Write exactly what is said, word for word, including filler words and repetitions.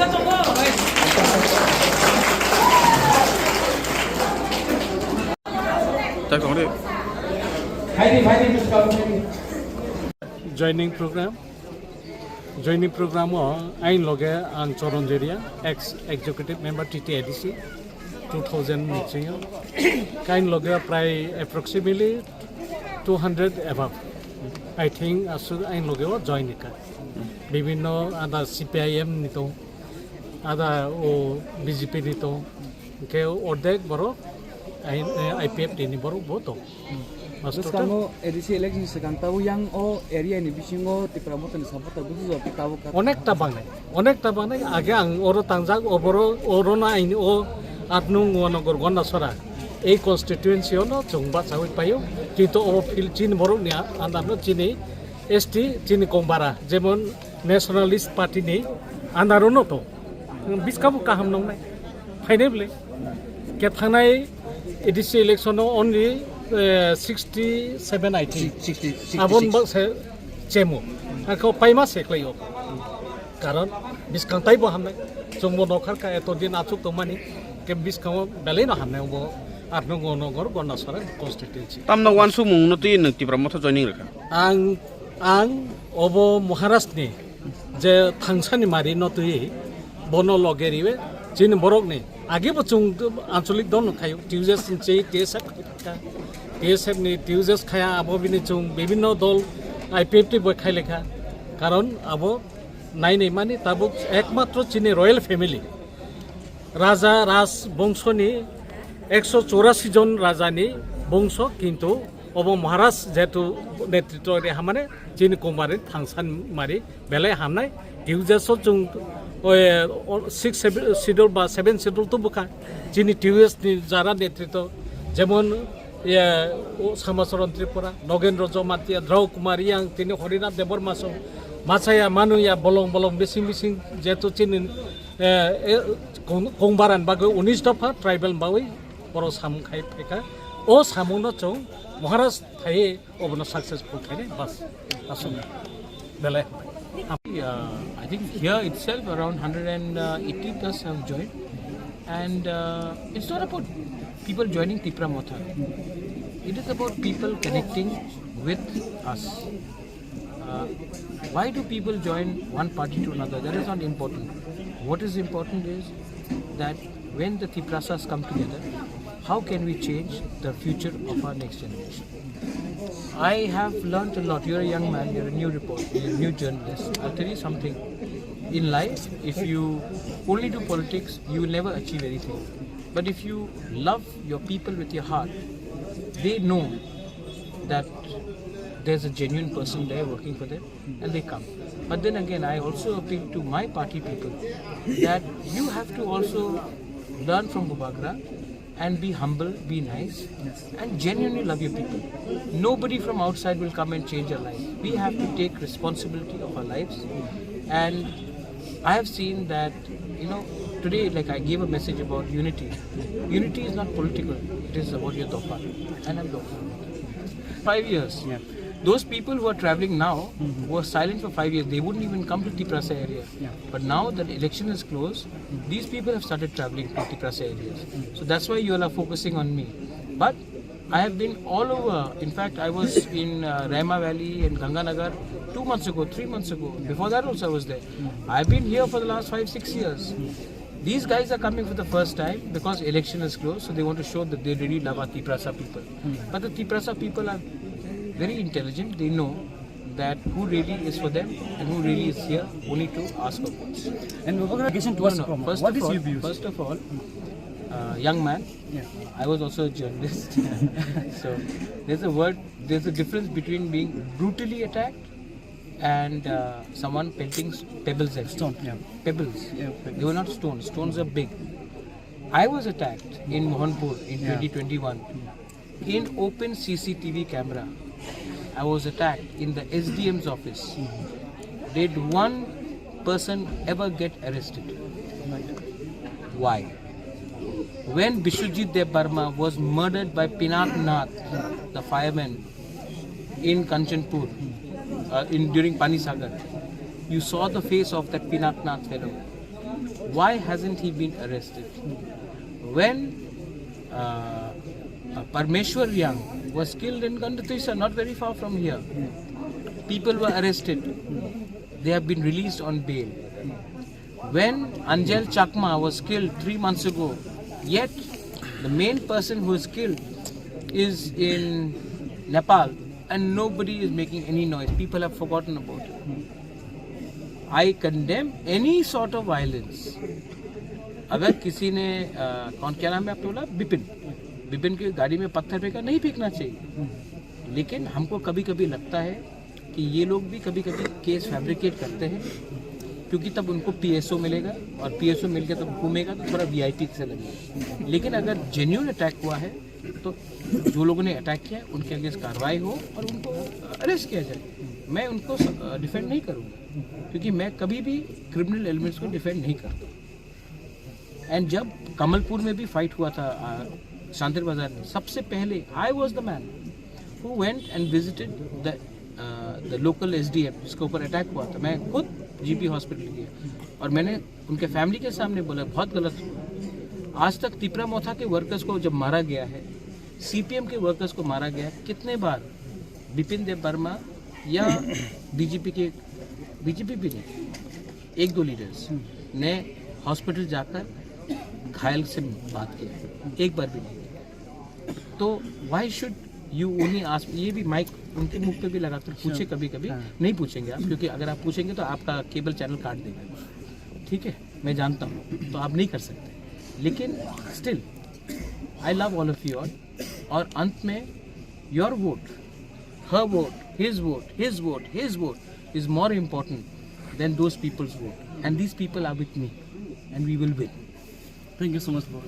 Joining program, joining program o ain loge ang Choron Jeria, ex executive member T T A D C, two thousand ni chingyo. Kain loge prai approximately two hundred above. I think asuk ain loge o join ka. Bibinno ada C P I M ni tong, ada o B J P ni tong, ke ordek borok I P F T ni borok bo tong. Mas total. Bwskango A D C election swkang tabuk yang o area ni bisingo Tipra Motha ni supporter busi jora tabuk ka. Onekta bangnai, onekta bangnai. Age ang oro tangjak, oboro, oro na aini o atnung Wanogor Gondasora. Ei constituency ono chwng bachawi paio, kintu o field chini borok ni andar no chini S T chini kongbara, jemon Nationalist Party ni andar ono to. Biskabo kaham nongnai. Phainai bwle. Ke thangnai A D C election o only, eh, sixty seven, I think. Sixty, sixty six. Abon ba se chemo. Ako paima se klai o. Karon biskang taibo hamnai. Chwngbo nokhar ka eto din achuk tongmani. Ke biskango belai no hamnai bo Arno Gonogor Gondasora constituency. Tamno wansukmung no twi nwng Tipra Motha joining rwkha. Ang, ang obo Maharaj ni je thangsani mari no twi bono loge riwe chini borok ni age bo chwng ancholik dol no khayo T U J S ni che T S F kha T S F ni T U J S khaya abo bini chwng bibinno dol I P F T bo khai lekha karon abo nai nai mani tabuk ekmatro chini royal family Raja Raj bongso ni ekso chorasi jon raja ni bongso, kintu obo Maharaj jehetu netritwo ri hamane chini Kumar ni thangsan mari belai hamnai. T U J S o chwng, oi, o, six schedule ba seven schedule to bwkha chini T U S ni jara netritwo, jemon, ye, o, Samacharan Tripura, Nogendra Jamatia, Drau Kumar Yang, tini Harinath Debbarma song, machaya, manuya, bolong bolong, bising bising, jehetu chini, eh, eh, kong-, kongbaran bagwi unis dopha tribal bagwi oro samung khai phaikha. O samungno chwng Maharaj thai obono successful khainai bas aswk belai. Uh, I think here itself around hundred and eighty plus have joined, and uh, it's not about people joining Tipra Motha. It is about people connecting with us. Uh, why do people join one party to another? That is not important. What is important is that when the Tiprasas come together, how can we change the future of our next generation? I have learned a lot. You're a young man, you're a new reporter, you're a new journalist. I'll tell you something. In life, if you only do politics, you will never achieve anything. But if you love your people with your heart, they know that there's a genuine person there working for them and they come. But then again, I also appeal to my party people that you have to also learn from Bubagra and be humble, be nice, and genuinely love your people. Nobody from outside will come and change your life. We have to take responsibility of our lives. And I have seen that, you know, today, like, I gave a message about unity. Unity is not political, it is about your dopa. And I'm dopa. Five years. Yeah. Those people who are traveling now, who are silent for five years, they wouldn't even come to Tiprasa area. Yeah. But now that election is closed, these people have started traveling to Tiprasa areas. So that's why you all are focusing on me. But I have been all over. In fact, I was in uh, Rema Valley and Ganganagar two months ago, three months ago. Before that also I was there. I've been here for the last five, six years. These guys are coming for the first time because election is closed, so they want to show that they really love our Tiprasa people. But the Tiprasa people are very intelligent. They know that who really is for them and who really is here only to ask for votes. And Baba, question to No, us no, from first what of is all, your views? First of all, uh, young man, Yeah. I was also a journalist. So there's a word, there's a difference between being brutally attacked and uh, someone pelting s- pebbles at you. Stone, yeah. Pebbles. Yeah, pebbles. They were not stones. Stones are big. I was attacked in Mohanpur in Yeah. twenty twenty-one. In open C C T V camera, I was attacked in the S D M's office. Did one person ever get arrested? Why? When Biswajit Debbarma was murdered by Pinaknath, the fireman, in Kanchanpur, uh, in, during Panisagar, you saw the face of that Pinaknath fellow. Why hasn't he been arrested? When uh, uh, Parmeshwar Reang was killed in Gandatuisa, not very far from here, people were arrested. They have been released on bail. When Anjel Chakma was killed three months ago, yet the main person who was killed is in Nepal and nobody is making any noise. People have forgotten about it. I condemn any sort of violence. अगर किसी ने अ, कौन, क्या नाम है आपके, बोला, बिपिन, बिपिन की गाड़ी में पत्थर फेंका, नहीं फेंकना चाहिए। लेकिन हमको कभी कभी लगता है कि ये लोग भी कभी कभी केस फैब्रिकेट करते हैं, क्योंकि तब उनको पीएसओ मिलेगा और पीएसओ मिलके तब घूमेगा तो थोड़ा वीआईपी से लगेगा। लेकिन अगर जेन्यून अटैक हुआ है तो जो लोगों ने अटैक किया उनके अगेंस्ट कार्रवाई हो और उनको अरेस्ट किया जाए। मैं उनको डिफेंड नहीं करूँगा, क्योंकि मैं कभी भी क्रिमिनल एलिमेंट्स को डिफेंड नहीं करता। एंड जब कमलपुर में भी फाइट हुआ था, आ, शांतिर बाजार में, सबसे पहले I was the man who went and visited the the local SDM, जिसके ऊपर अटैक हुआ था। मैं खुद जीपी हॉस्पिटल गया और मैंने उनके फैमिली के सामने बोला, बहुत गलत हुआ। आज तक तिपरा मोथा के वर्कर्स को जब मारा गया है, सीपीएम के वर्कर्स को मारा गया है, कितने बार बिपिन देव वर्मा या बीजेपी के, बीजेपी भी नहीं, एक दो लीडर्स ने हॉस्पिटल जाकर घायल से बात किया है? एक बार भी नहीं। तो why should you only ask, ये भी माइक उनके मुख पे भी लगाकर पूछे कभी कभी। नहीं पूछेंगे आप, क्योंकि अगर आप पूछेंगे तो आपका केबल चैनल काट देगा। ठीक है, मैं जानता हूँ, तो आप नहीं कर सकते। लेकिन still, I love all of you all. और अंत में, your vote, her vote, his vote, his vote, his vote is more important than those people's vote. And these people are with me. And we will win. Thank you so much, bro.